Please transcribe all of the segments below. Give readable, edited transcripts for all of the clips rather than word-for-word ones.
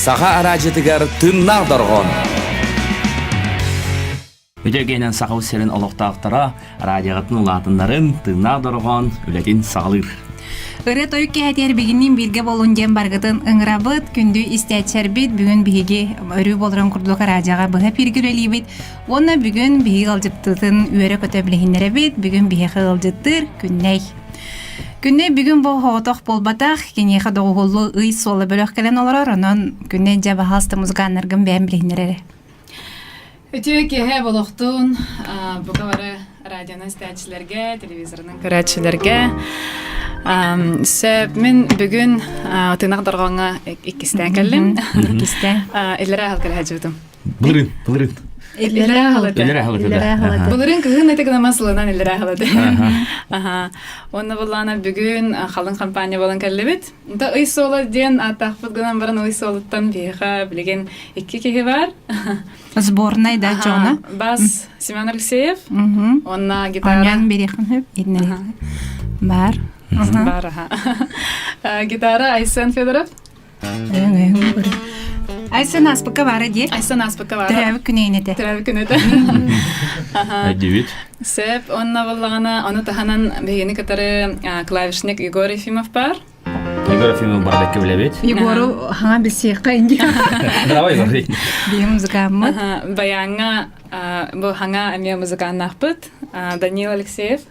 Саха араадьытыгар тыыннаах дорҕоон. Үтүөкэйинэн Саха сирин олохтоохторо радиоҕытын улаатыннарын тыыннаах дорҕоон үлэтин саҕалыыр. Ырыа тойук киһэтиэр бигиннин бииргэ болун диэн баргытын ыҥырабыт, күндү истээччэрбит, бүгүн биһиги өрүү болорон курдук радиоҕа быһа пииргэ үлэлиибит. Уонна бүгүн биһиги ыалдьыттытын үөрэ-көтө билиһиннэрэбит, бүгүн биһиэхэ ыалдьыттыыр Күннэй. Күннэй бүгүн бу оҕотох буолбатах, киниэхэ доҕуһуллу ый суола бөлөх кэлэн олорор, онон Күннэй дьэ баһаалыста музыканнаргын бэйэм билиһиннэр эрэ. Үтүө киэһэ болохтун, бука бары радионан истээччилэргэ, телевизорынан көрөөччүлэргэ. Сөп, мин бүгүн тыынах дорҕоҥҥо иккистээн кэллим. Иккистээн. Иллэрээ аһыл кэлэ сылдьыбытым. Былырын, былырын. Иллэрээ аһыл этэ. Иллэрээ аһыл этэ. Иллэрээ аһыл этэ. Былырын кыһын этэ гынама сылынан иллэрээ аһыл этэ. Аха. Уонна буллаана бүгүн халыҥ компания болан кэллибит. Нта ый суола диэн ааттаахпыт гынан баран ый суолуттан биһиэхэ билигин икки киһи бар. Сборнай да дьоно. Бас Семен Алексеев. Уонна гитара. Онян берехин хөп. Бар. Бар, аха. Гитара Айсен Федоров. Айсен аспыкка бара дии. Айсен аспыкка бара. Төрөөбүт күнэйин этэ. Төрөөбүт күнэ этэ. Өйдүүбүт. Сөп, онно боллаҕына, ону таһынан биһигини кытары клавишник Егор Ефимов бар. Егор Ефимов бардакка билэбит. Егору хаҥа билсиэххэ инди. Давай, Егор. Биһи музыкааммыт. Баяҥҥа бу хаҥа эмиэ музыканнаахпыт Даниил Алексеев.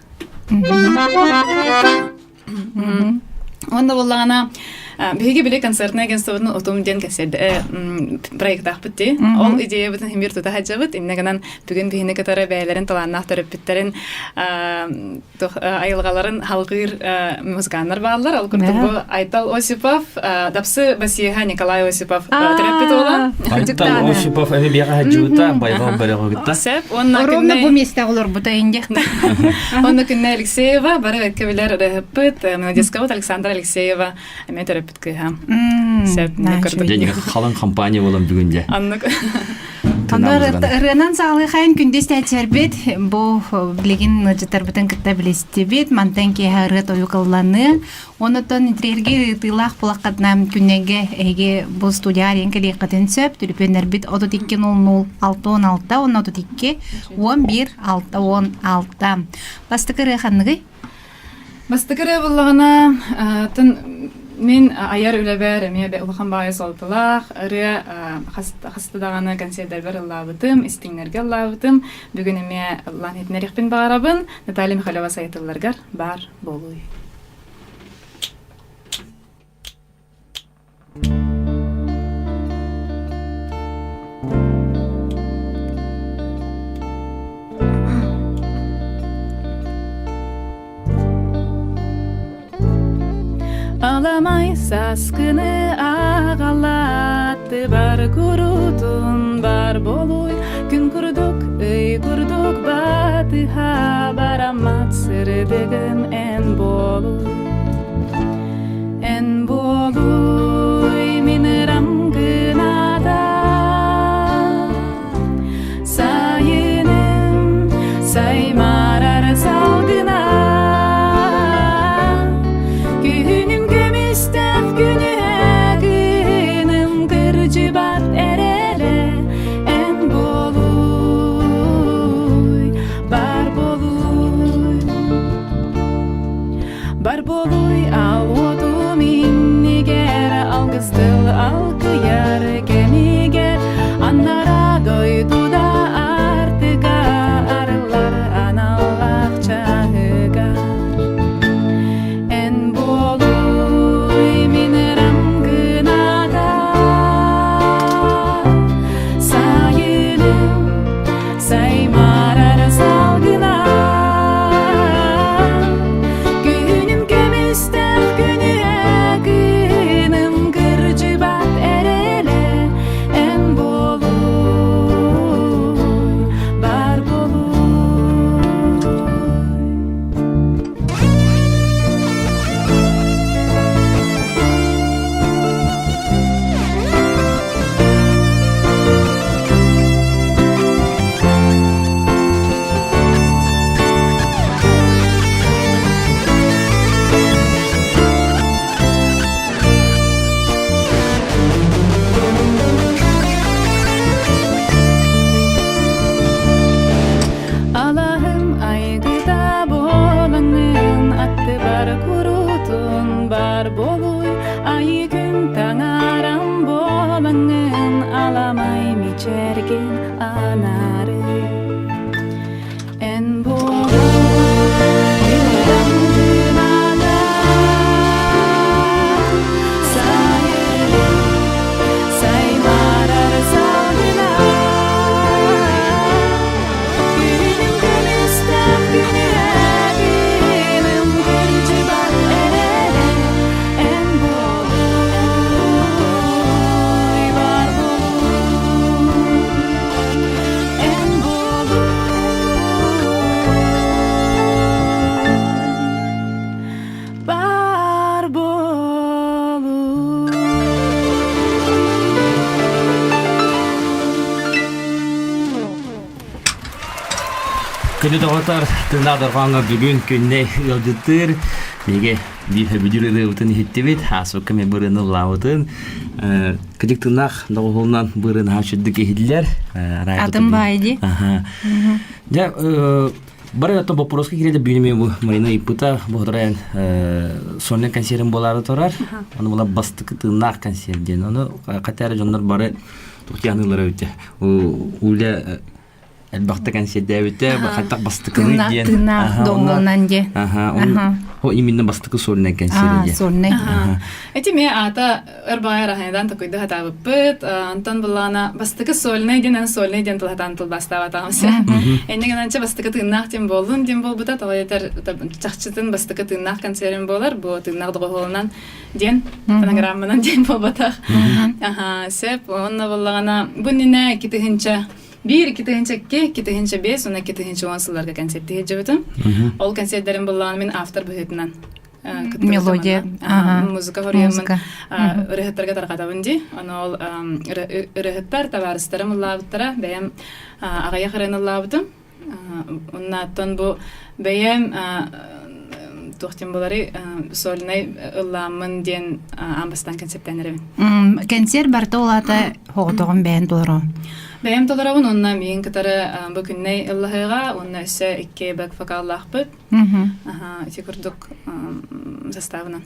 Уонна буоллаҕына биһиги били концертнай агентствобытын утум диэн кэсэрдэ проектаахпыт дии. Ол идеябытын химир тута сылдьабыт. Иннэ гынан бүгүн биһини кытары бэйэлэрин талааннаах төрөппүттэрин айылҕаларын халҕыыр музыканнар бааллар. Ол курдук бу Айтал Осипов, Дапсы Басиха Николай Осипов төрөппүт уола. Айтал Осипов эми биэҕэ хаджыбыта, байҕал бөлөҕүгүтта. Сөп, уонна Ровно бу месте олорбута индехта. Онно күннэ Алексеева, бары өккө билэр ырыһыппыт, мелодисткабыт Александра Алексеева эмиэ төрөппүт кыыһа. Сөп, Дьэ, халыҥ компания болон бүгүн дьэ. Аннык. Ырыанан саалыхайын күндү истээччилэрбит бу билигин ыалдьыттарбытын кытта билистибит. Мантан киэһэ ырыа тойук ылланыы. Онотон интриэрги ыытыылаах булаххытына күннэгэ эһиги бу студия арыйан кэлиэххитин сөп. Түлүпүөннэрбит 32 00 66 уонна 32 11 66. Бастакы ырыа ханныгый? Бастакы ырыа буллаҕына, тын мин айар үлэбэр эмиэ улахан баайы суолталаах ырыа хаста даҕаны концердэрбэр ыллаабытым, истиҥнэргэ ыллаабытым. Бүгүн эмиэ ыллаан иһитиннэриэхпин баҕарабын. Наталья Михайлова сайытылларгар баар буолуй. Аламай саскыны аҕалааты бар курутун бар болуй күн курдук ый курдук батыһа бараммат сырдыгым эн болуй Эн буолуй мин ырам гыната Сайыным саймарар салгына Күһүнүм көмүстээх күнүһэ кыһыным кырдьыбат эрэлэ Эн буолуй, бар буолуй Бар. Күнү доҕотор тыыннаах дорҕооҥҥо бүгүн күннэ ыалдьыттыыр биһиги биир сөбүлүүр ырыабытын иһиттибит ааспыкка мен бырыаны ыллаабытын кыдьык тыыннаах доҕуһуолунан бырыын аһаа үчүгдүк иһиллэр Атын баай дии. Дьэ бары оттон боппуруоска киирэ бүгүн бу Марина ыйыппыта бу хотурайан сольный концерин буолаары турар ону була бастакы тыыннаах концерт диэн ону хатаары дьоннор бары туохтианыылара эбитэ Уля элбэхтэ кэнсиэрдээбитэ хаттах бастакыны диэн тыыннаах доҕуһуолунан диэн аха ол именно бастакы сольнай кэнсиэрэ диэн сольнай Эти ме аата ырбаҕай рахайдан такуйда хатаабыппыт Антон буллаана бастакы сольнай диэн сольнай диэн тылхатаан тылбаастаабатаҕым се Энне гынанча бастакы тыыннаах диэн буоллун диэн буолбута тоҕо этэр чахчытын бастакы тыыннаах концерин буолар бу тыыннаах доҕуһуолунан диэн фонограмманан диэн буолбатах аха сөп онно буллаҕына бу иннинэ 2000 Биир 2002, 2005 уонна 2010 сылларга концерттии сылдьыбытым. Ол концерттэрим буллаҕына мин автор быһыытынан Мелодия. Музыка хоруйаммын ырыһыттарга тарҕатабын дии. Ону ол ырыһыттар, табаарыстарым ыллаабыттара, бэйэм аҕыйах ырыаны ыллаабытым. Оннооттон бу бэйэм туох диэн буоларый сольнай ыллааммын диэн аан бастаан концерттээн эрэбин. Кэнсиэр барыта улаата оҕотоҕун бэйэн толороҕун. Бэйэм толоробун уонна миигин кытары бу күннэй ыллаһыаҕа уонна өссө икки бэк вокаллаахпыт. Ити курдук составынан.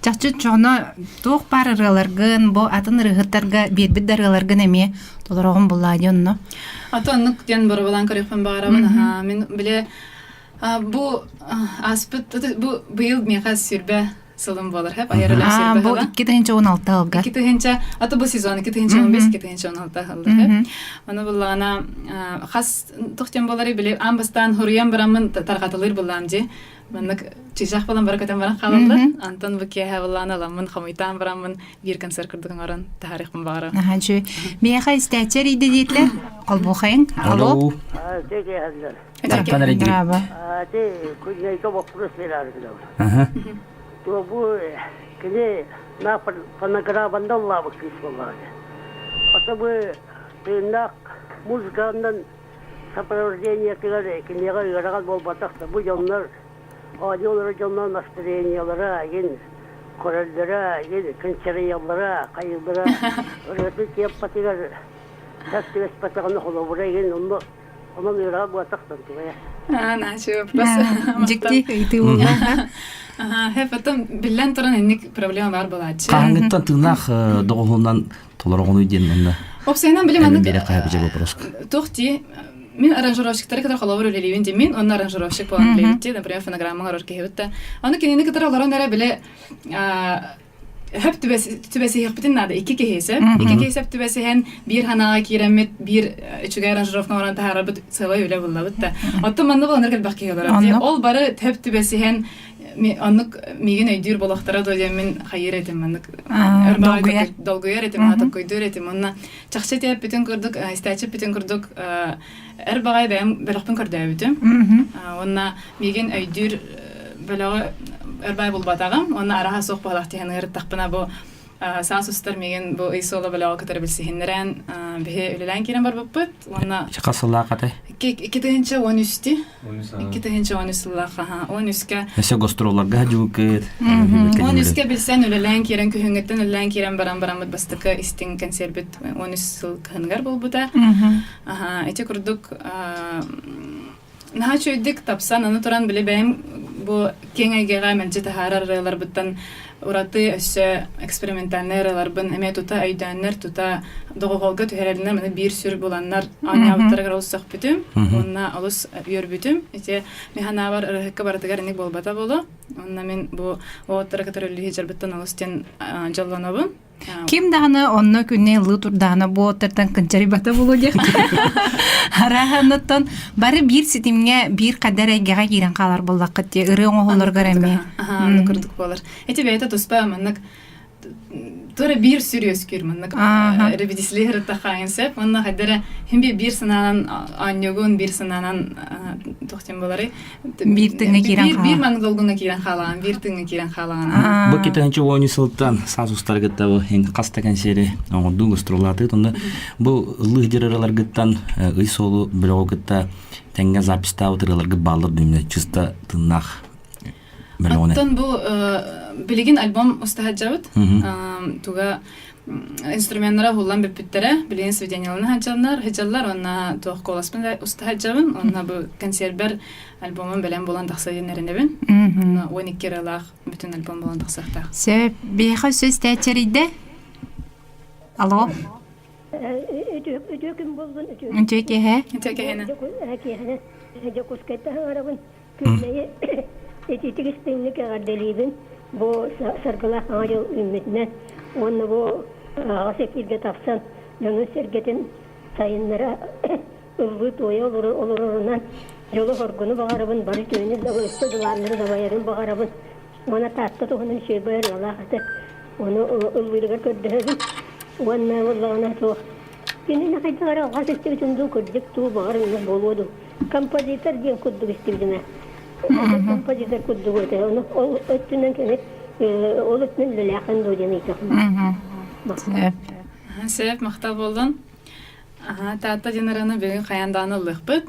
Чахчы чоно туох баар ырыаларгын, бу атын ырыһыттарга биэрбит да ырыаларгын эмиэ толороҕун буллаа дии онно. Аты оннук диэн боробалаан көрүөхпүн баҕарабын. Аха, мин биле бу ааспыт бу быйыл миэхэ сүрбэ сылым буолар хэп айар үлэм сүрбэ Бу 2016 алга. 2000 аты бу сезон 2015 2016 алга хэп. Аны буллаҕына хас тохтен буолары биле аан бастаан хуруйан бараммын тарҕатылыр буллаам дии. Маннык чыычаах буолан бары көтөн баран хаалаллар. Антон бу киэһэ буоллаан аламмын, хомуйтаан бараммын биир концерт курдук оҥорон таһаарыахпын баҕарабын. Аха, үчүгэй. Миэхэ истээччи эрийдэ диэтилэр. Холбуохайыҥ. Алло. Тартан эрийдибит. Браво. Күннэйгэ вопрос То бу кини на фонограмманда ыллаабыт кыыс буоллаҕа. Ото бу тыыннаах музыканан сопровождениетыгар киниэхэ ыарахан буолбатах да бу дьоннор оонньуулара дьоннор настроениелара игин көрөллөрө игин кынчарыйаллара хайыыллара ырыатын темпатыгар сас түбэспэтэҕинэ холобура игин онно онон ыарахан буолбатах да тугая Аа, наачы вопрос. Дьикти ыйытыы буолла. Аха, потом биллэн туран инник проблема бар буолааччы. Хаһааҥҥыттан тыыннаах доҕуһуолунан толороҕунуй диэн онно Опсайынан билим Эбин аннык биэрэ хаһабыжа вопрос. туох дии мин аранжировщиктары кытары холобур үлэлиибин дии мин онно аранжировщик буолан үлэлиибит дии например фонограмма оҥорор киһибит да аны кинини кытары олорон эрэ бile хөп түбэсиһиэхпитин наада икки киһи сөп икки киһи сөп түбэсиһэн биир ханаҕа киирэммит биир үчүгэй аранжировка оҥорон таһаарарбыт сыалай үлэ буллабыт да оттон манна буоланар элбэх киһи олорор дии ол бары хөп түбэсиһэн оннук миигин өйдүүр болохторо дуо диэн мин хайыыр этим маннык долгуйар долгуйар этим аата токкуйдуур этим уонна чахчы этиэппитин курдук истээччиппитин курдук эр баҕай бэйэм бөлөхпүн көрдөөбүтүм уонна миигин өйдүүр бөлөҕү эр баай булбатаҕым уонна араһа суох буолах тиһэн ыарыттахпына бу саас устар миигин бу ый суола бөлөҕү кытары билсиһиннэрэн биһи үлэлээн киирэн барбыппыт уонна Хас сыллаах атай? 2013 2013 сыллаах 13-кэ Өссө гастролларга дьуукыт. 13-кэ билсэн үлэлээн киирэн күһүҥҥүттэн үлэлээн киирэн баран бараммыт бастакы истиҥ концербит 13 сыл кыһыныгар буолбута. Аха, ити курдук наһаа үчүгэйдик тапсан, аны туран били бэйэм бу киэҥ эйгэҕэ мэлдьи таһаарар ырыаларбыттан ураты өссө экспериментальнай ырыаларбын эмиэ тута өйдөөннөр, тута доҕоҕолго түһэрэллэр, маны биир сүр буланнар оонньообуттарыгар олус сөхпүтүм уонна олус үөрбүтүм. Ити мин санаабар ырыһыкка барытыгар инник буолбата буолуо. Онно мин бу уолаттары кытары үлэлии сылдьарбыттан олус диэн дьоллонобун. Ким даҕаны онно күннэ ыллыы турдаҕына бу оттортон кынчарыйбата буолуо диэх. Арааһаннаттан бары биир ситимҥэ биир хаддар эйгэҕэ киирэн хаалар буоллаххыт дии ырыа оҥоһулларгар эмиэ. Аха, онно курдук буолар. Ити бэйэтэ туспа маннык. Тура биир сүр үөскүүр маннык репетициялыы сырыттахха сөп. Уонна хайдара хим биир санаанан оонньуугун, биир санаанан туох диэн буоларый? Биир тыҥҥа киирэн Биир биир маннык долгуҥҥа киирэн хаалаҕын, биир тыҥҥа киирэн хаалаҕын. Бу китанчы уоню сылтан саас устаргытта бу хаста кэнсиэри оҥордуу гастроллаатыт онно бу ыллыы дьырыраларгыттан ый суолу бөлөҕү кытта тэҥҥэ запистаабыт ырыаларгыт бааллар дүннэ чыста тыннаах бөлөҕүнэн. Оттон бу билигин альбом устаһаджабыт. Туга инструменнара уһуллан бүппүттэрэ. Билигин сведенияларын хаджаллар, хаджаллар уонна туох куоласпын устаһаджабын. Уонна бу консервер альбомун бэлэм буолан тахса диэн эрэнэбин. Уонна 12 ырыалаах бүтүн альбом буолан тахсыахтаах. Сөп. Биһиэхэ өссө истээччэрийдэ. Алло. Үтүө күн буоллун, үтүө. Үтүө киэһэ. Үтүө киэһэни. Киэһэни. Дьокуускайтан аҥарабын. Күннэйи итиитик истиҥник эҕэрдэлиибин. Бу саргылаах Саҥа дьыл үүммүтүнэн уонна бу аҕыс эфиргэ тахсан дьонун-сэргэтин сайыннара ыллыы-туойа олорорунан дьолу-соргуну баҕарабын, бары үтүөнү өссө дылааннары дабайарын баҕарабын. Уонна Таатта туһунан үчүгэй ырыалаах этэ. Ону ыллыырыгар көрдөһөбүн. Уонна буоллаҕына суох. Кинини хайдах эрэ алҕас истибитим дуу, кырдьык дуу, баҕар оннук буолуо дуу. Композитор диэн курдук истибитим ээ. Композитор курдук этэ. Ону ол өттүнэн кини ол өттүнэн үлэлээххин дуу диэн ыйытыахпын. Сөп. Сөп, махтал буоллун. Таатта диэн ырыаны бүгүн хайаан даҕаны ыллыахпыт.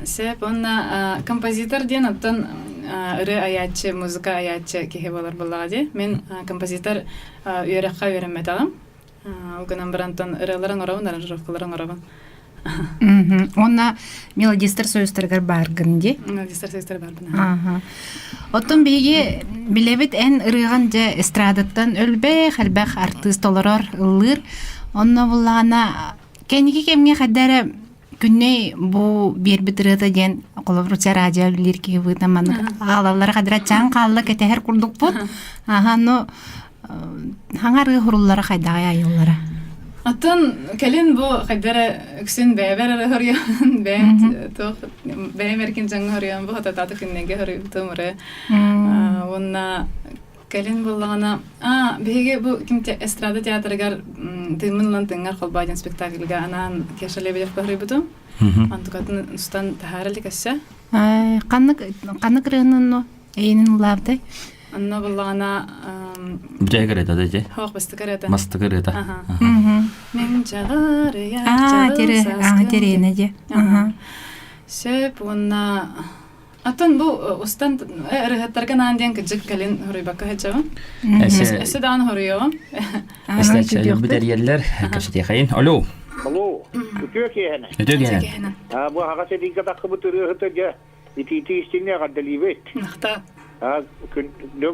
Сөп уонна композитор диэн оттон ырыа айааччы, музыка айааччы киһи буолар буоллаҕа дии. Мин композитор үөрэххэ үөрэммэтэҕим. Ол гынан баран оттон ырыалары оҥоробун, аранжировкалары оҥоробун. Уонна мелодистар союзтарыгар бааргын дии. Мелодистар союзтар баарбын. Оттон биһиги билэбит эн ырыаҕын дьэ эстрадаттан өлбөх элбэх артыыс толорор, ыллыыр. Онно буллаҕына кэнники кэмҥэ хайда эрэ күннэй бу биэрбит ырыата диэн холобур радио үлэлиир киһи быытан маннык аҕалаллара хадыра чаан хаалла кэтэһэр курдукпут. Аха, ну хаҥа ырыа хуруллара хайдаҕай айыллара? Оттон кэлин бу хайда эрэ үксүн бэйэбэр эрэ хоруйабын, бэйэм туох бэйэм эркин дьоҥҥо хоруйабын бу хататаата күннэргэ хоруйбутум ырыа. Уонна кэлин буоллаҕына аа биһиги бу ким эстрада театрыгар тыыммын ылан тыҥҥар холбоо диэн спектакльга анаан Кеша Лебедевка хоруйбутум. Онтукатын устан таһаара илик өссө. Ханнык ханнык ырыаны эйинин улаабытай? Онно буллаҕына Бүтэһик ырыата да дьэ? Хоох бастакы ырыата. Бастакы ырыата. Мин чаҕарыйа Аа, терене дьэ. Сөп уонна Атын бу устан ырыһыттарга наан диэн кыдьык кэлин хоруйбакка сылдьабын. Өссө даҕаны хоруйуоҕум. Бүтэрийэллэр кэпсэтиэхэйин. Алло. Алло. Үтүө киэһэни. Үтүө киэһэни. Бу аҕа сэриигэ тахсыбыт ырыаһыта дьэ итиити истиҥҥэ эҕэрдэлиибит. Махтал.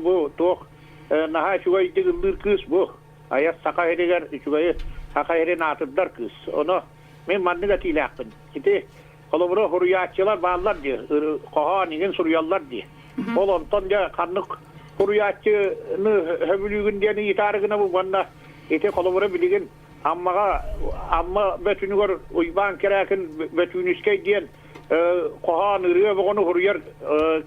Бу туох наһаа үчүгэйдик ыллыыр кыыс бу. Айар саха сиригэр үчүгэйи саха сирин аатырдар кыыс. Ону мин маннык этиилээхпин. Ити холобура суруйааччылар бааллар дии, хоһоон игин суруйаллар дии. Ол онтон дьэ ханнык суруйааччыны сөбүлүүгүн диэн ыйытаары гынабын уонна ити холобура билигин Аммаҕа Амма Бөтүнүгэр Уйбаан Кэрээкин Бөтүүнүскэй диэн хоһоон ырыа бөҕөнү суруйар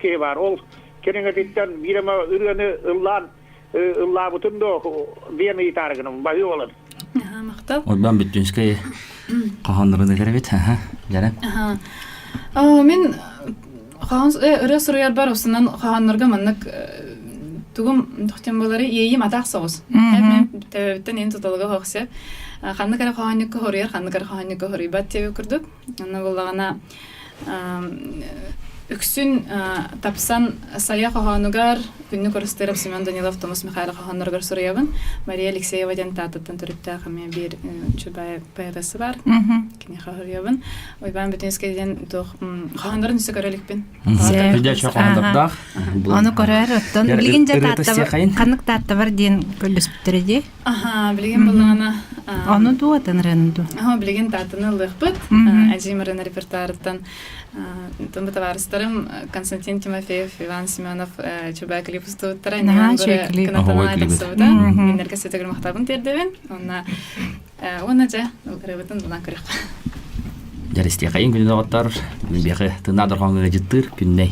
киһи баар. Ол кэриҥэтиттэн биир эмэ ырыаны ыллаан ыллаабытын дуо диэн ыйытаары гынабын баһыы буолан. Махтал. Уйбаан Бүттүүнскэй хоһооннорун этэр эбит. Дьара. Мин хоһоон ырыа суруйарбар устунан хоһооннорго маннык тугум тохтен буолары иэйиим атаах соҕус. Мен төбөбүттэн ин тутулуга хоох сөп. Ханнык эрэ хоһоонньукка хоруйар, ханнык эрэ хоһоонньукка хоруйбат диэби курдук. Онно буоллаҕына үксүн тапсан Сайа хоһоонугар Күннүк Орустыров Семен Данилов Томус Михайлов хоһоонноругар суруйабын. Мария Алексеева диэн Тааттаттан төрүттээх эмиэ биир үчүгэй поэтесса бар. Киниэхэ суруйабын. Уйбаан Бүтүнскэй диэн туох хоһооннорун өссө көрө иликпин. Хоһооннордаах. Ону көрөр оттон билигин дьэ ханнык тааттабар диэн көрдөспүттэрэ дии. Аха, билигин буллаҕына Ону дуу, атын дуу? Аха, билигин тааттаны ыллыахпыт. Эдьиий Марина репертуарыттан бу табаарыстарым Константин Тимофеев, Иван Семенов Чубай клип устубуттара. Наһаа үчүгэй клип. Тахсыбыта. Кинилэргэ сэтэгэр махтабын тиэрдэбин. Уонна уонна дьэ, ырыабытын булан көрүөххэ. Дьэристиэхэйин күнүн оҕоттор, биэхэ тыынаа дорҕооҥҥо ыалдьыттыыр күннэй.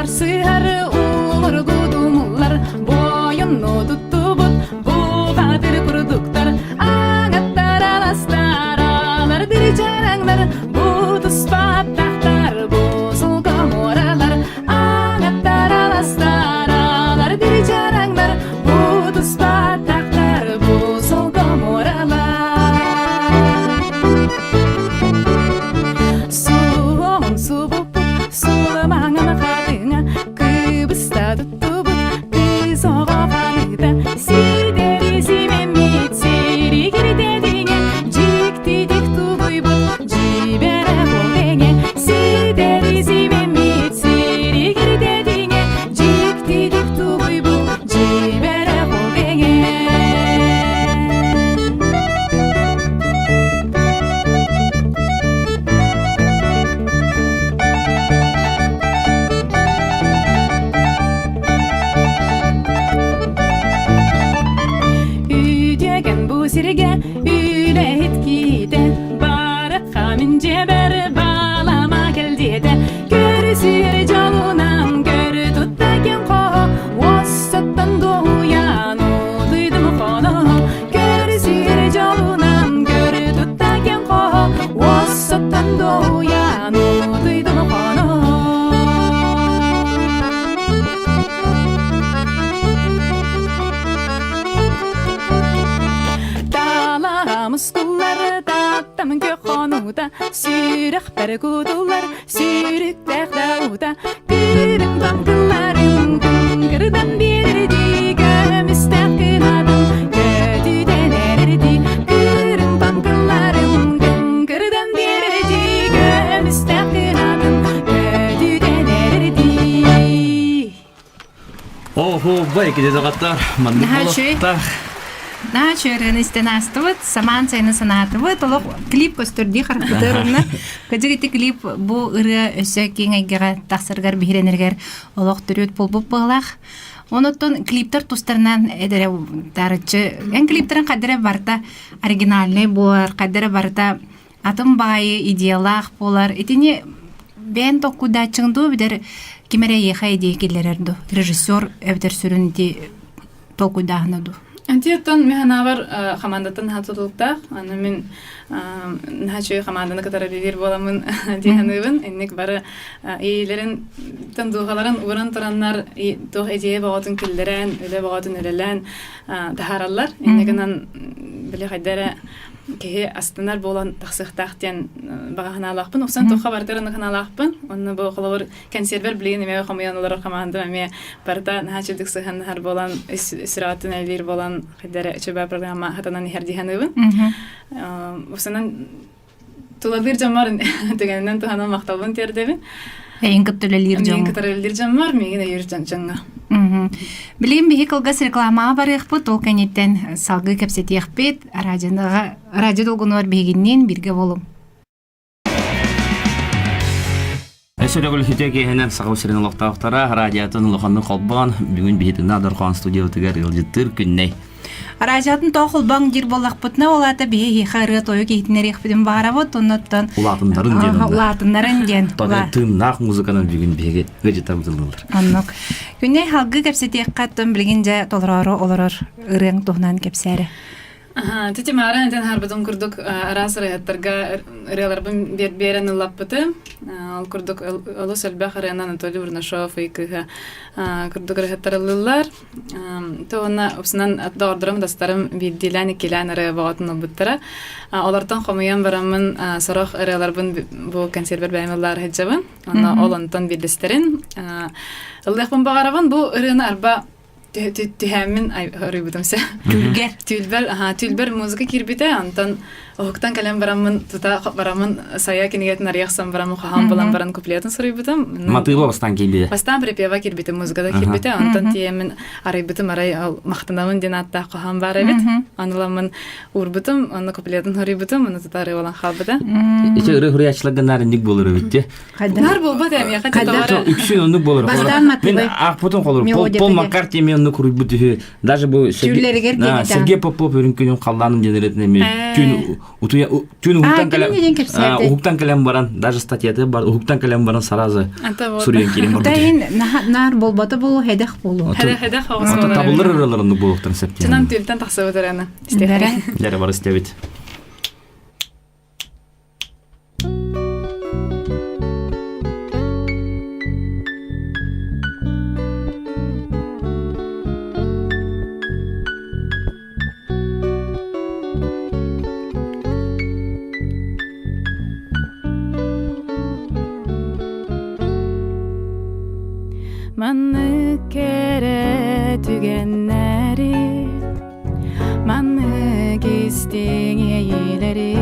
Харсыһар улургу тумуллар Бойунну туттубут Бухатыр курдуктар Аңаттар аластар Алар диричараңдар Бу туспаттахтар Бу сулга муралар Аңаттар аластар Алар диричараңдар Бу туспаттахтар Бу сулга муралар Суон субуппут суламаҥан хатыҥа кыбыста туттубут кыыс оҕо ханыыта сидэри симэммит сири киритэтиҥэ дьиктитик тулуйбут дьиибэрэ буолэҥэ сидэри симэммит сири киритэтиҥэ дьиктитик тулуйбут дьиибэрэ буолэҥэ. Үтүөкэн бу сиргэ үлэһит киитэ барыха мин дьиэбэр балама кэл диэтэ көрүсүөр дьолунан көрү тутта ким хоһо уоссаттан дуоһуйан утуйдум хоно көрүсүөр дьолунан көрү тутта ким хоһо уоссаттан дуоһуйан утуйдум хоно. Талаҕа мускуллар тааттамын көх хонуута сүрэхпэр кутуллар сүүрүктээх даута кырын баҥкылларын кырдан биэрэрдии көмүстээх кынатын көтүтэн эрэрдии кырын баҥкылларын кырдан биэрэрдии көмүстээх кынатын көтүтэн эрэрдии. Охо, бай киде доҕоттор, маннык Наһаа үчүгэй. болуохтаах. Наһаа үчүгэй истэн аастыбыт, самаан сайыны санаатыбыт, олох клип көстөрдүү харахпытыгар уонна кыдьык ити клип бу ырыа өссө киэҥ эйгэҕэ тахсарыгар биһирэнэригэр олох төрүт буолбут быһыылаах. Онуттан клиптэр тустарынан эдэрэ таарыччы эн клиптэрин хайдара барыта оригинальный буолар, хайдара барыта атын баайы идеялаах буолар. Итини бэйэн толкуйдааччыгын дуу эбэтэр ким эрэ эйиэхэ идея киллэрэр дуу? Режиссер эбэтэр сүрүн ити толкуйдааһына дуу? Антиоттон мин санаабар хамаандаттан наһаа тутулуктаах. Аны мин наһаа үчүгэй хамаанданы кытары билир буоламмын дии саныыбын. Инник бары иилэрин дууһаларын ууран тураннар туох идея бөҕөтүн киллэрэн, үлэ бөҕөтүн үлэлээн таһаараллар. Инньэ гынан били хайда эрэ киһи астынар буолан тахсыахтаах диэн баҕа санаалаахпын. Уксан туохха барытыгар онно санаалаахпын. Онно бу холобур кэнсиэрбэр билигин эмиэ хомуйан олорор хамаандам эмиэ барыта наһаа үчүгдүк сыһыаннаһар буолан, сүрэҕиттэн элбиир буолан хайда эрэ үчүгэй программа хатанан иһэр дии саныыбын. Уксанан тулалыыр дьоммор түгэнинэн туһанан махталбын тиэрдэбин. Эйин кытта үлэлиир дьоҥҥо. Миигин кытары үлэлиир дьоммор, миигин өйүүр дьоҥҥо. Билигин биһи кылгас рекламаҕа барыахпыт, ол кэнниттэн салгыы кэпсэтиэхпит. Радионаҕа радио долгунугар биһигинниин бииргэ буолуҥ. Өссө төгүл үтүө киэһэнэн Саха сирин олохтоохторо радиотын улаханнык холбоон бүгүн биһитинэ Дорҕоон студиябытыгар ыалдьыттыыр күннэй. Радиотын тоҕо холбоон диир буоллахпытына, ол аата биһи эһиэхэ ырыа тойук иһитиннэриэхпитин баҕарабыт, оннуттан Улаатыннарын диэн. Улаатыннарын диэн. Тыыннаах музыканан бүгүн биһиги ыалдьыттарбыт Оннук. Күннэй халгыы кэпсэтиэххэ, оттон билигин дьэ толороору олорор ырыаҥ туһунан кэпсээрэ. Тити Маара этэн харбытым курдук араас ырыаһыттарга ырыаларбын биэрэн ыллаппытым. Ол курдук олус элбэх ырыанан Анатолий Бурнашов ый кыыһа курдук ырыаһыттар ыллыыллар. То уонна упсунан доҕордорум, достарым биирдиилээн, иккилээн ырыа бөҕөтүн ылбыттара. Олортон хомуйан бараммын сорох ырыаларбын бу консервер бэйэм ыллаары сылдьабын. Онно ол онтон биирдэстэрин ыллыахпын баҕарабын. Бу ырыаны арба түһээммин арыйбытым сэ. Түүлгэр. Түүлбэр, аха, түүлбэр музыка киирбитэ, онтон уһуктан кэлэн бараммын тута бараммын Сайа кинигэтин арыйахсан бараммын хоһоон булан баран куплетын суруйбутум. Матыыба бастаан киирбитэ. Бастаан припева киирбитэ, музыкада киирбитэ, онтон тиийэммин арыйбытым арай ол махтанабын диэн ааттаах хоһоон баар эбит. Аныламмын уурбутум, онно куплетын суруйбутум, онно тута арыы болан хаалбыта. Ити ырыы хуруйааччыларга наар инник буолар эбит дии. Наар буолбат эмиэхэ Хайдах үксүн оннук буолар. Бастаан Мин аахпытым холур. Пол Маккарти эмиэ оннук уруйбут үһү. Даже бу Түүллэригэр Сергей Попов үрүҥ күнүн халлааным диэн ырыатын эмиэ түүн. Утуя түүн уһуктан кэлэн уһуктан кэлэн баран даже статьяты бар уһуктан кэлэн баран сразу суруйан киирэн барбыт. Тайын наар болбата болу хедэх болу. Хедэх оҕус. Табыллар ыраларын буолуктан септен. Чынан түлтен тахсыбыт ыраны. Дәрі бар истебит. Маннык кэрэ түгэннэри Маннык истиҥ иэйиилэри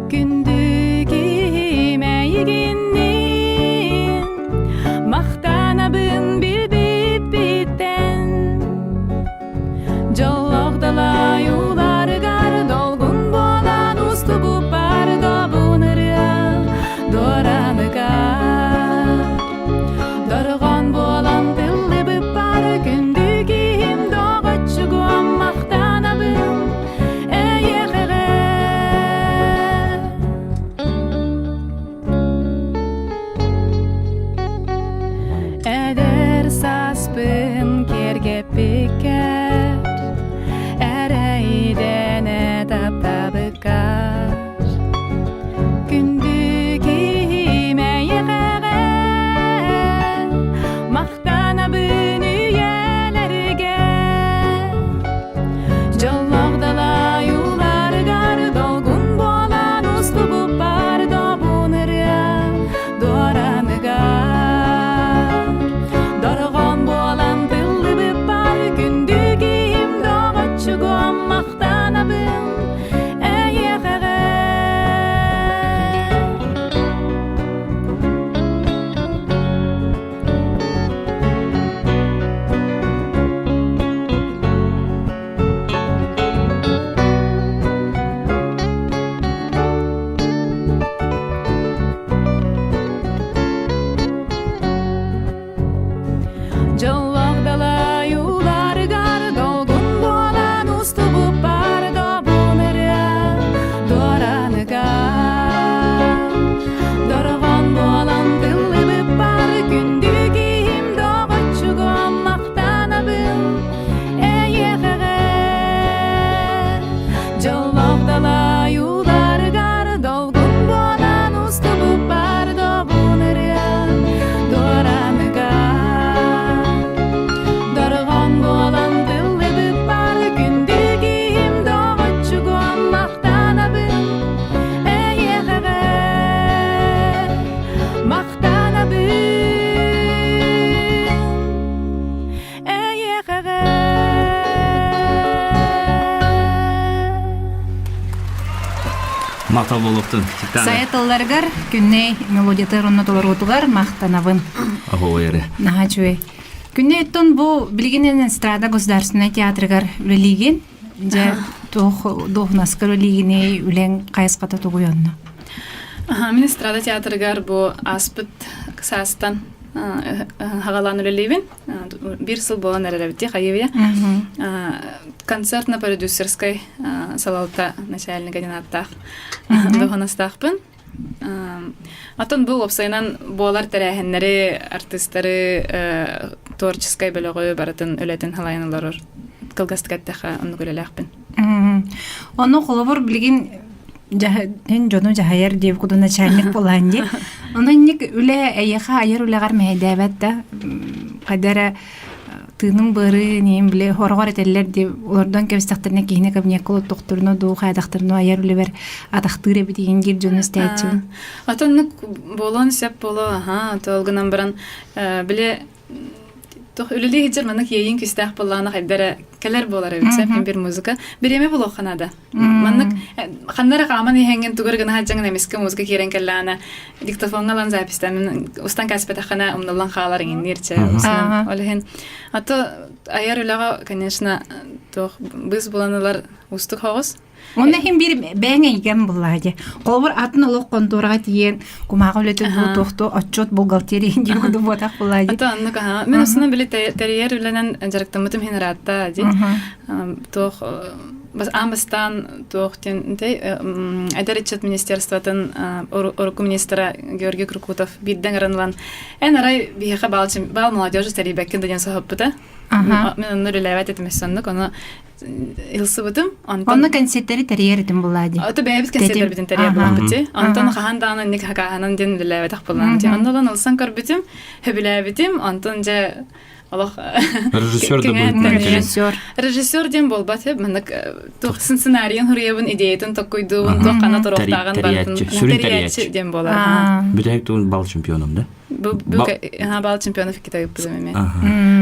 Күндү киһим эйигинниин Махтанабын билбиппиттэн Дьоллоох далай уларыгар долгун буолан устубуппар добун ырыа дуораныгар Дорҕон буолан тыллыбыппар күндү киһим доҕоччугуом махтанабын эйиэхэҕэ Эдэр сааспын киэргэппиккэр эрэйдэнэ таптаабыккар Күндү киһим эйиэхэҕэ махтанабын үйэлэргэ Дьоллоох далай уларыгар долгун буолан устубуппар добун ырыа дуораныгар Дорҕоон буолан тыллыбыппар күндү киһим доҕоччугуом махтанабын эйиэхэҕэ Дьоллоох далай уларыгар долгун буолан устубуппар добун ырыа дуораныгар Дорҕон буолан тыллыбыппар күндү киһим доҕоччугум махтанабын эйиэхэҕэ Дьоллоох далай уларыгар долгун буолан устубуппар добун ырыа дуораныгар Дорҕон буолан тыллыбыппар күндү киһим доҕоччугум махтанабын эйиэхэҕэ махтанабын эйиэхэҕэ Махтал буолуохтун. Сайа тылларыгар күннэй мелодиятыгар уонна толоруутугар махтанабын. Аһоо эрэ. Наһаа үчүгэй. Күннэй оттон бу билигин эстрада государственнай театрыгар үлэлиигин. Дьэ туох дуоһунаска үлэлиигиний, үлэҥ хайысхата тугуй онно? Мин эстрада театрыгар бу ааспыт саастан хагалаан үлэлиибин. Биир сыл буолан эрэр эбит хайыбыйа. Концертно-продюсерскай салалта начальника диэн ааттаах дуоһунастаахпын. Оттон бу уопсайынан буолар тэрээһиннэри, артыыстары, творческай бөлөҕү барытын үлэтин халайан олорор кылгастык эттэххэ оннук үлэлээхпин. Ону холобур билигин эн дьону дьаһайар диэбит курдук начальник буолаан дии. Ону инник үлэ эйиэхэ айар үлэҕэр мэһэйдээбэт да хайда эрэ тыыным быары ниим били хороҕор этэллэр дии олордон кэбистэхтэринэ киһини кабинекка олордохторуна дуу хайдахтарына айар үлэбэр атахтыыр эбит игин диир дьону истээччибин. Отоннук буолуон сөп буолуо аха ол гынан баран били Туох үлэлии сылдьар маннык иэйиин күүстээх буоллаҕына хайда эрэ кэлэр буолар эбит сөп бир музыка. Бириэмэ булуохха наада. Маннык ханна эрэ хааман иһэҥҥин тугу эрэ гына сылдьаҥын эмискэ музыка киирэн кэллэҕинэ диктофоҥҥа ылан записьтаамын устан кээспэтэххинэ умнуллан хаалар иҥинниир чэ устунан. Ол иһин а то айар үлэҕэ конечно туох быыс булан ылар уустук соҕус. Онно иһин биир бэйэҥ эйгэм буллаа дии. Холобур атын олох хонтуораҕа тиийэн кумааҕы үлэтин дуу туохту отчет бухгалтерия диэн курдук буотах буллаа дии. Ата оннук аха. Мин основном били тэрийэр үлэнэн дьарыктаммытым иһин ыраатта дии. Туох Аан бастаан туох диэн эдэр ыччат министерствотын урукку министра Георгий Куркутов биирдэн ырынылан эн арай биһиэхэ баал, баал молодежи тэрийбэккин да диэн соһуппута. Мин онно үлэлээбэт этим соннук ону ылсыбытым. Онтон Онно концертери тэрийэр этим булаа дии. Ото бэйэбит концертербитин тэрийэр буолбут. Онтон хаһан даҕаны инник хакааһынан диэн үлэлээбэтэх буолан. Онно ылан ылсан көрбүтүм, сөбүлээбитим. Онтон дьэ олох Режиссер да быһыытынан режиссер. Режиссер диэн буолбат маннык туох сценарийын хуруйабын, идеятын токкуйдуубун, туох хана туруохтааҕын барытын сүрүн тэрийээччи диэн буолар. Бүтэһик тугун бал чемпионум да? Бу бал чемпионов китайыппытым эмиэ.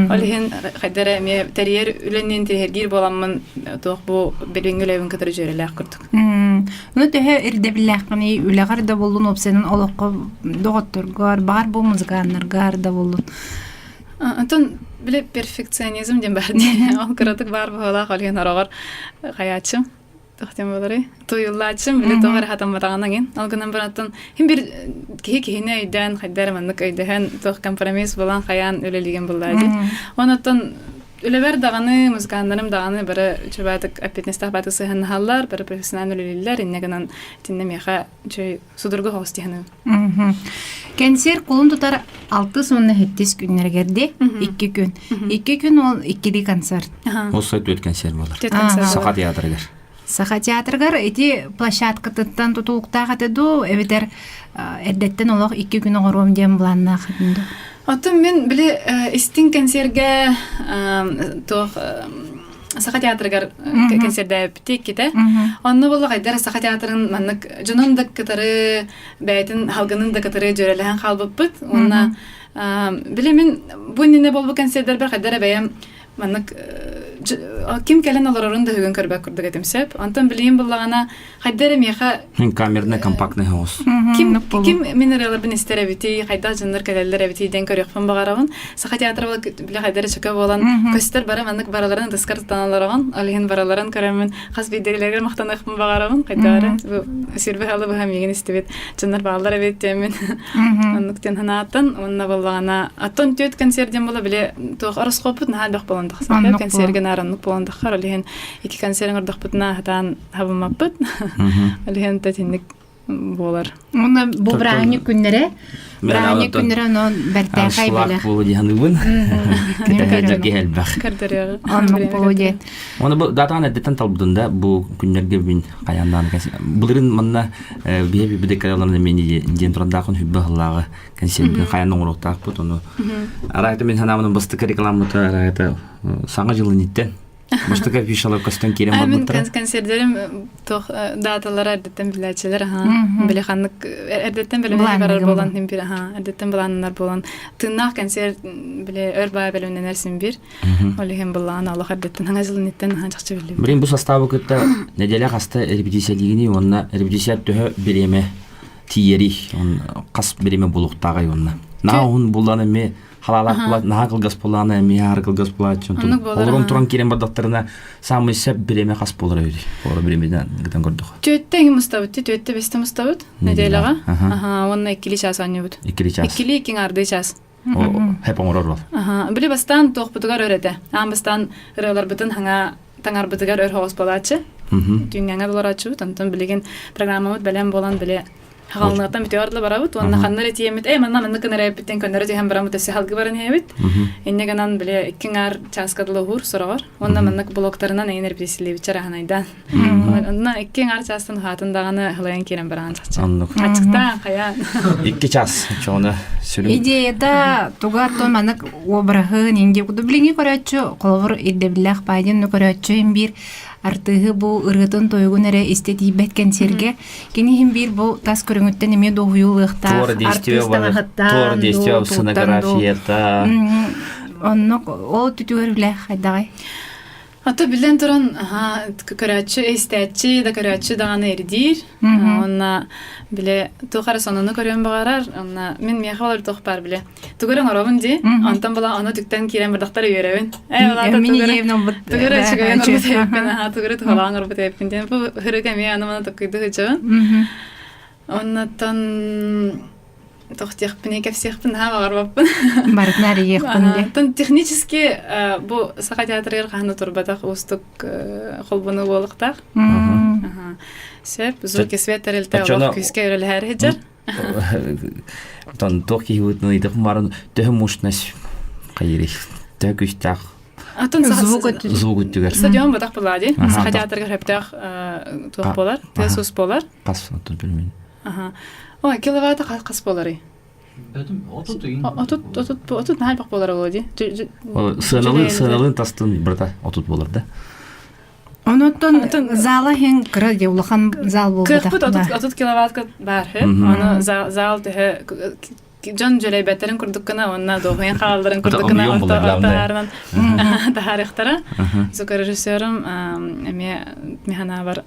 Ол иһин хайдара эмиэ тэрийэр үлэнин тиһэргиир буоламмын туох бу билиҥҥи үлэбин кытары дьүөрэлээх курдук. Ну төһө ирдэбиллээххиний үлэҕэр да буоллун, уопсайынан олоххо доҕотторгор, баар бу музыканнаргар да буоллун. Онтон били перфекционизм диэн баар дии. Ол кыратык баар быһыылаах ол иһин ороҕор хайааччым туох диэн буоларый туйуллааччым били туох эрэ хатамматаҕынан иҥин. Ол гынан баран оттон хин бир киһи киһини өйдөөн хайда эрэ маннык өйдөһөн туох компромисс булан хайаан үлэлиигин буллаа дии. Онон үлэбэр даҕаны музыканнарым даҕаны бары үчүгэйдик эппиэтинэстээх баатык сыһыаннаһаллар, бары профессионально үлэлииллэр, инньэ гынан итиннэ миэхэ үчүгэй судургу соҕус дии саныыбын. Кэнсиэр кулун тутар алтыс уонна сэттис күннэригэр ди икки күн. Икки күн ол иккилии концерт. Ол сайт түөрт концерт буолар. Саха театрыгар. Саха театрыгар ити площадкатыттан тутулуктаах этэ дуу, эбэтэр эрдэттэн олох икки күн оҥоруом диэн былааннаах этин дуу? Оттон мин били истиҥ кэнсиэргэ туох Саха театрыгар кэнсиэрдээбиппит иккитэ. Онно буолла хайдара Саха театрын маннык дьонун да кытары бэйэтин халгынын да кытары дьүөрэлэһэн хаалбыппыт. Уонна били мин бу иннинэ буолбут кэнсиэрдэрбэр хайдара бэйэм маннык ким кэлэн олорорун да үгүн көрбөт курдук этим сөп. Онтон билигин буллаҕына хайда эрэ миэхэ камерный компактный соҕус. Ким ким мин ырыаларбын истэр эбитий, хайдах дьоннор кэлэллэр эбитий диэн көрүөхпүн баҕарабын. Саха театра били хайда эрэ чөкө буолан көстөр бары маннык бараларын ытыскар тутан олороҕун. Ол иһин бараларын көрөммүн хас биирдиилэригэр махтаныахпын баҕарабын. Хайда эрэ бу сүрбэ халы быһа миигин истибит дьоннор бааллар эбит диэммин оннук диэн санааттан уонна буоллаҕына оттон түөрт концерт диэн буола били туох ороскуоппут наһаа элбэх буолан тахсар концергэ наар оннук буолан таххар ол иһин икки концерт оҥордохпутуна сатаан хабыммаппыт ол иһин итинник буолар Уонна бу бырааһынньык күннэрэ бырааһынньык күннэрэ онон бэртээхэй бэлэх буолу дии саныыбын. Кэтэһэр киһи элбэх. Оннук буолу диэн. Оны бу датаан эрдэттэн талбытын да бу күннэргэ мин хайааннаан былырын манна биһи библиотекаларынан эмиэ диэн турандаахын хүббэ хыллааҕы кэнсиэрбин хайаан оҥоруохтаахпыт ону арайта мин санаабынан бастакы рекламата арайта саҥа дьылын иттен Бастакы афишалар көстөн киирэн барбыттара. Мин концердерим туох даталара эрдэттэн билээччилэр аха били ханнык эрдэттэн бэлэмнэнэр барар буолан син бир аха эрдэттэн былааннанар буолан тыыннаах концерт били өр баа бэлэмнэнэр син бир ол иһин былаан олох эрдэттэн хаҥа дьылын иттен аха чахчы биллибит. Блин бу составы кытта неделя хаста репетициялигини уонна репетиция төһө бириэмэ тиийэрий хас бириэмэ булуохтааҕый уонна наһаа уһун буллан эмиэ халаалаах була наһаа кылгас буолаана эмиэ аһары кылгас буолааччы олорон туран киирэн бардахтарына саамай сөп бириэмэ хас буолар эбит олор бириэмэдэн гытан көрдөх Түөттэ иҥи мустабыт түөттэ бэстэ мустабыт неделяҕа аха уонна иккили час оонньуубут иккили час иккили икки ардыы час хэп оҥорор ол аха били бастаан туохпутугар өр этэ аан бастаан ырыаларбытын хаҥа таҥарбытыгар өр хоҕус буолааччы түүҥҥэҥэ олорооччубут онтон билигин программабыт бэлэм буолан били Хаҕалныаттан бүтүөр да барабыт уонна ханна эрэ тиийэммит ээ манна маннык гына эрэйбиттэн көннөрө түһэн бараммыт өссө халгы баран иһэбит. Инньэ гынан били икки ҥаар чааска дылы уһуур сороҕор уонна маннык блоктарынан эйин эрбиисилиэбит чараһынайдаан. Онно икки ҥаар чаастан уһаатын даҕаны хылайан киирэн бараҕын чахчы. Оннук. Аччыктаан хайаан. Икки час чоҕуна сүрүн. Идеята туга то маннык обраһын инди куду билиҥҥи көрөөччү холобур ирдэбиллээх баайдын көрөөччү им биир артыыһы бу ырыатын тойугун эрэ истэ тиийбэт кэнсиэргэ Кини иһин биир бу тас көрүҥүттэн эмиэ дуоһуйуулыахтаах, артыыс таҥаһыттан дуу, туттан дуу. Оннук ол түтүгэр үлэ хайдаҕай? Ата билэн туран көрөөччү истээччи да көрөөччү даҕаны ирдиир. Онна биле туох эрэ сонуну көрүөн баҕарар. Онна мин миэхэ олор туох баар биле. Тугу эрэ оҥоробун дии. Онтон була ону түктэн киирэн бардахтар үөрэбин. Ээ улаата Мин идеябын ылбыт. Тугу эрэ үчүгэйин оҥорбут эбиппин, аха тугу эрэ туһалаан оҥорбут эбиппин диэн. Бу хырык эмиэ аны маны токкуйду сылдьабын. Оннотон Тохтиэхпин, кэпсиэхпин наһаа баҕарбаппын. Барытын арыйыахпын диye. Оттон технически бу Саха театрыгар хаһан да турбатах уустук холбону буолуохтаах. Сөп, звуки свет тэрилтэ олох күүскэ үлэлэһэр сылдьар. Оттон туох киһи быытынан ыйытык баран төһө мощность хайырый? Төһө күүстээх Атын Звук звук өттүгэр. Стадион батах буолаа дии. Саха театрыгар сөптөөх туох буолар, тыас уус буолар. Хас оттон билмин. Аха. Ой, киловатта хас буоларый? 30 30 30 наһаа элбэх буолара буолуо дии. Сыаналыын сыаналыын тастын брата 30 буолар да. Онуттан зала хин кыра дии улахан зал буолбута. Кыахпыт 30 киловаттка баар. Ону зал төһө дьон дьүлэйбэттэрин курдук гына уонна дуоһуйан хаалларын курдук гына орто таһаарыахтара. Звукорежиссерым эмиэ механабар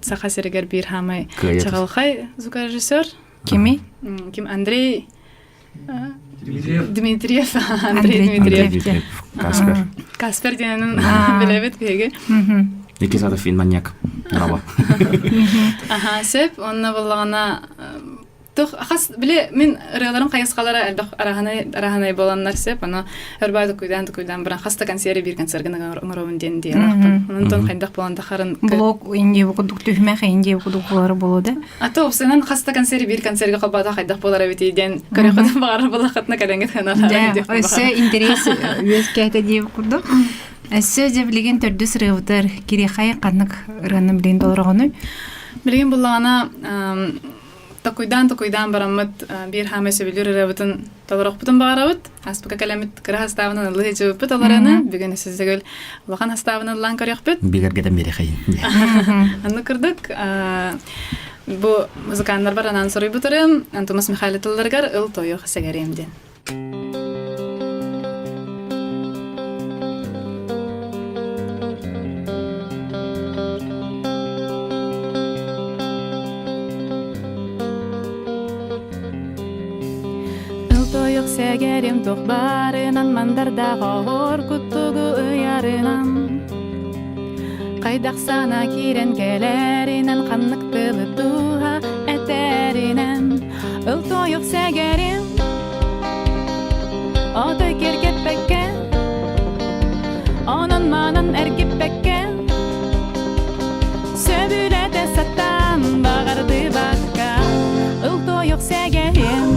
Саха сиригэр биир хаамай чаҕылхай звукорежиссер. Кими? Ким Андрей Дмитриев. Андрей Дмитриев. Каспер. Каспер диэнин билэбит биһиги. Икки саата фин маньяк. Браво. Аха, сөп. Онно буллаҕына Тух хас били мин ырыаларым хайысхалара элбэх араһанай араһанай буоланнар сөп ону өр тукуйдаан тукуйдаан баран хас да консервы биир концерга оҥоробун диэн диэхпин. Онтон хайдах буолан тахарын Блок индия кудук түһмэх индия кудук болар болу да. А то опсынан хас да консервы биир концерга холбоото хайдах болар эбитий диэн көрөхөтүн баҕарар булахатына кэлэҥҥит Да, өссө интерес үөскээтэ диэбит курдук. Өссө дьэ билигин төрдүс ырыабытар Кирихай ханнык ырыаны билигин толороҕунуй? Билигин буллаҕына Токуйдаан-токуйдаан бараммыт биир хаамай сөбүлүүр ырыабытын толорохпутун баҕарабыт. Ааспыкка кэлэммит кыра хастаабынан ыллыы сылдьыбыппыт олораны. Бүгүн өссө улахан хастаабын ыллаан көрүөхпүт. Бигэргэтэн биэрэхэйин. Оннук курдук бу музыканнарбар анаан суруйбут ырыам Антонус Михайлов тылларыгар «Ыл тойуох сэгэриэм» диэн. Ыл-тойук сэгэрим туох баарынан мандардаах оһуор куттугу ыйарынан Хайдах сана киирэн кэлэринэн ханнык тылы тууһа этэринэн Ыл-тойук сэгэрим Отой киргэппэккэ Онон-манан эргиппэккэ Сөбүлэтэ сатаан баҕардыбакка Ыл-тойук сэгэрим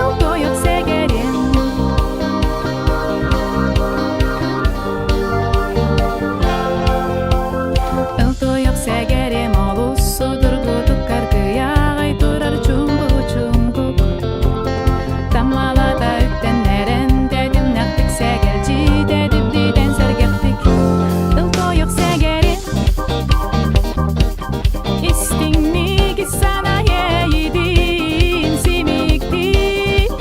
Ыл-тойук сэгэрим Ыл-тойук сэгэрим олус судургутук каргыйаҕай турар чуҥку-чуҥкук Таммалата үктэннэрэн тэтимнэхтик сэгэлдьитэ дибдитэн сэргэхтик Ыл-тойук сэгэрим Истиҥник санаа иэйиитин симиктик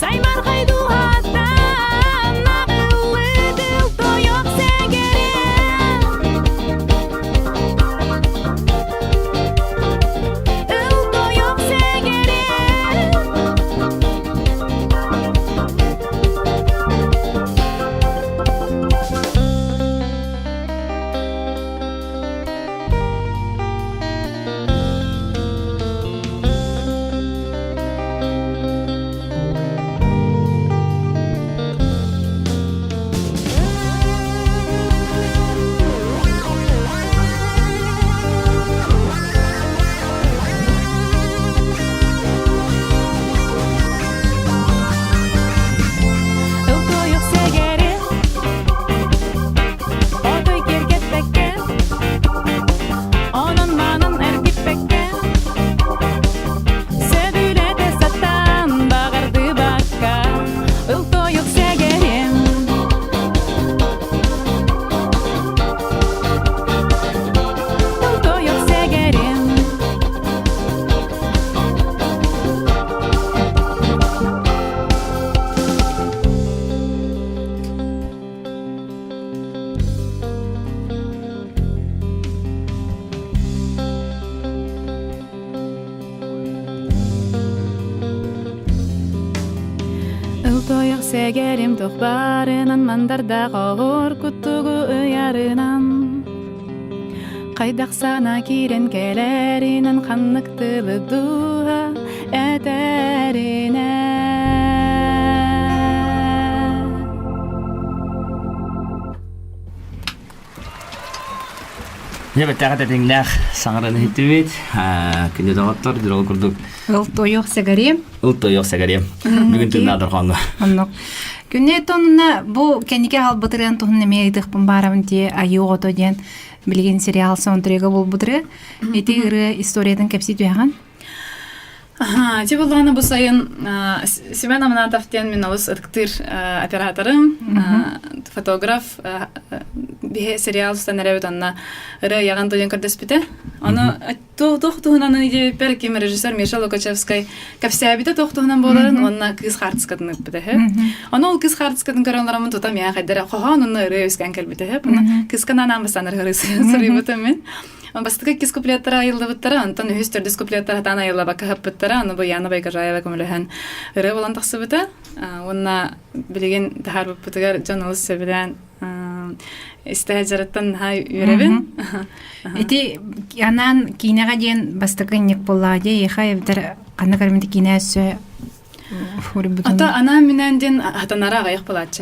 Саймархай дууһаттан наҕыллыт ыл-тойук сэгэрим Ыл-тойук сэгэрим Ыл-тойук сэгэрим Отой киэргэппэккэ, онон-манан эргиппэккэ, сөбүлэтэ сатаан баҕардыбакка, ыл-тойук сэгэриэм. Ыл-тойук сэгэриэм. Ыл-тойох сэгэрим туох баарынан мандардаах оһуор куттугу ыйарынан. Хайдах сана киирэн кэлэринэн ханнык тылы дууһа этэринэн. Дьэ бэттээх этэтиҥнээх саҥаран иһиттибит. Күндү доҕоттор, дьол курдук. Ыл тойох сэгэриэм. Ыл тойох сэгэриэм. Бүгүн тыыннаах дорҕооҥҥо. Оннук. Күннээ тонна бу кэнники хаалбытырыан туһун эмиэ ыйытыахпын баарабын тиэ айыы оҕото диэн билигин сериал саундтрега буолбутыры. Ити ырыа историятын кэпсии түһэҕин. Аха, ити буллаҕына бу сайын Семен Аманатов диэн мин олус ытыктыыр операторым, фотограф, биһи сериал устан эрэбит онно ырыа ыйаҕын туйан көрдөспүтэ. Ону туох туһунан диэбиппэр ким режиссер Миша Лукачевскай кэпсээбитэ туох туһунан буоларын уонна кыыс хаартыскатын ыыппыта үһү. Ону ол кыыс хаартыскатын көрөн олороммун тута миэхэ хайдара хоһоон онно ырыа үскээн кэлбитэ үһү. Ону кыыска нанаан бастаан ырыа суруйбутум мин. Бастакы иккис куплеттара айыллыбыттара, онтон үһүс, төрдүс куплеттара сатаан айыллыбакка сыппыттара. Ону бу Яна Байгожаева көмөлөһөн ырыа буолан тахсыбыта. Уонна билигин таһаарбыппытыгар дьон олус сөбүлээн истэ сылдьарыттан наһаа үөрэбин. Ити анаан киинэҕэ диэн бастакы инник буоллаҕа дии, эйиэхэ эбэтэр ханна көрбүт киинэ өссө Ата анаан-минээн диэн хатанара аҕыйах буолааччы.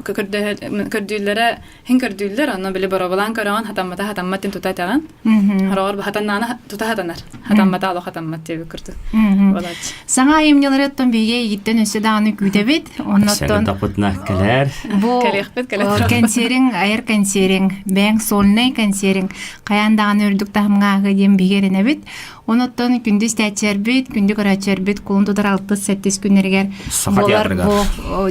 Көрдүүллэрэ Һин көрдүүллэр, онно били боробулаан көрөҕүн, хатаммата хатаммат диэн тута этэҕин. Хороҕор хатаннаана тута хатанар. Хатаммата олох хатаммат диэбит курдук. Буолааччы. Саҥа айымньылары оттон биһиги эйигиттэн өссө даҕаны күүтэбит. Оннуттан кэлэр. Бу Кэлиэхпит, кэлэр. кэнсиэриҥ, айар кэнсиэриҥ, бэйэҥ сольнай кэнсиэриҥ хайаан даҕаны үрдүк таһымҥа ааһыа диэн биһиги эрэнэбит. Онуттан күндү истээччилэрбит, күндү көрөөччүлэрбит кулун тутар алтыс-сэттис күннэригэр буолар бу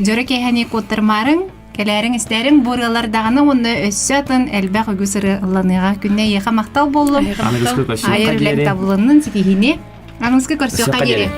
дьоро киэһэни куоттарымаарыҥ. Кэлээриҥ истээриҥ бу ырыалар даҕаны уонна өссө атын элбэх үгүс ырыа ылланыаҕа. Күннэ эйиэхэ махтал буоллун. Аныгыскы Айар үлэҥ табылыннын ситиһиини. Аныгыскы көрсүөххэ диэри.